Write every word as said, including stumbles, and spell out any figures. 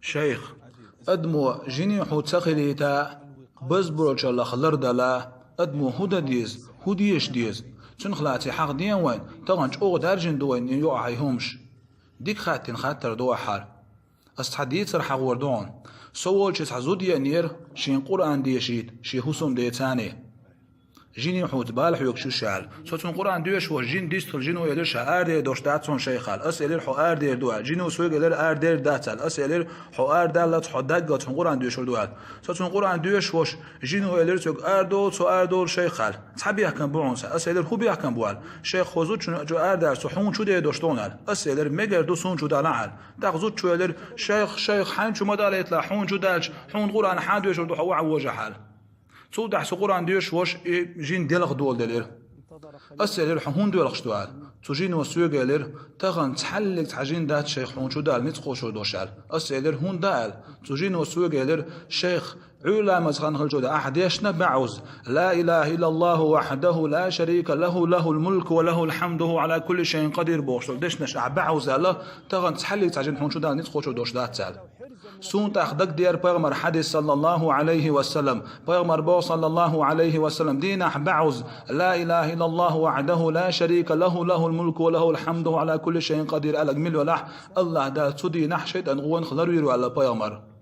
Шайх, адамо жине хьу ца хилийта, базбурчаллах лардала, адамо хӀу дан деза, хӀу деша деза? Цунах лаций хьахден вайн, тахана чӀогӀа даржина ду вайн йоӀ хьай хӀумаш. Дика хаттина хаттар ду ахьара. Ас цхьа дийцар хьагӀор ду хьуна. Со волча цхьа зуда еанера, шен Къуръан дешийта, шен хӀусам децане. Жине хьуца бала хьоьгуш ю ша аьлла. Со цунна Къуръан доьшуш волча жин дистхила жино элира ша арадер долуш дац хьуна шайх аьлла. Ас элира хьо арадер ду аьлла. Жино соьга элира арадер дац аьлла. Ас элира хьо арадаллалц, хьо даггалц хьуна Къуръан доьшур ду аьлла. Со цунна Къуръан доьшуш волча жино элира соьга арадовла, со арадовла шайх аьлла. Цхьа бехкам бу хьуна сан. Ас элира хӀун бехкам бу аьлла. Шайх, хьо зудчун чу арадаьлча со хьуна чу дедош ду хьуна аьлла. Ас элира мегар ду суна чу далахь аьлла. ТӀаккха зудчо элира: шайх, шайх, хьайна чу ма далийталахь, хьуна чу даьлча, хьуна Къуръан хьан доьшур ду хьо вахьа вожахь аьлла. Цул тӀаьхьа со Къуръан доьшуш волуш и жин делха доладелира. Ас элира: хьо хӀунда доьлхуш ду аьлла. Цу жино соьга элира: тахана цхьаллиг цхьа жин дац шайх хьуна чу дала ницкъ кхочур долуш аьлла. Ас элира: хӀунда аьлла. Цу жино соьга элира: шайх, Ӏуьйра ламаз хан хилча ахь дешна баьӀуз: لا إله إلا الله وحده لا شريك له، له الملك وله الحمد وهو على كل شيء قدير бохуш долу дешнаш ахь баьӀуз аьлла, тахана цхьаллиг цхьа жин хьуна чу дала ницкъ кхочур долуш дац аьлла. Суна тӀаккха дагадеара пайхамар хьадис, саллаллаху Ӏалайхи ва саллам. Пайхамар боху, саллаллаху Ӏалайхи ва саллам: дийнахь баьӀуз: لا إله إلا الله وحده لا شريك له، له الملك وله الحمد وهو على كل شيء قدير аьлларг мила велахь, АллахӀ Дала цу дийнахь шайтӀан гӀонах ларвийр ву аьлла пайхамар.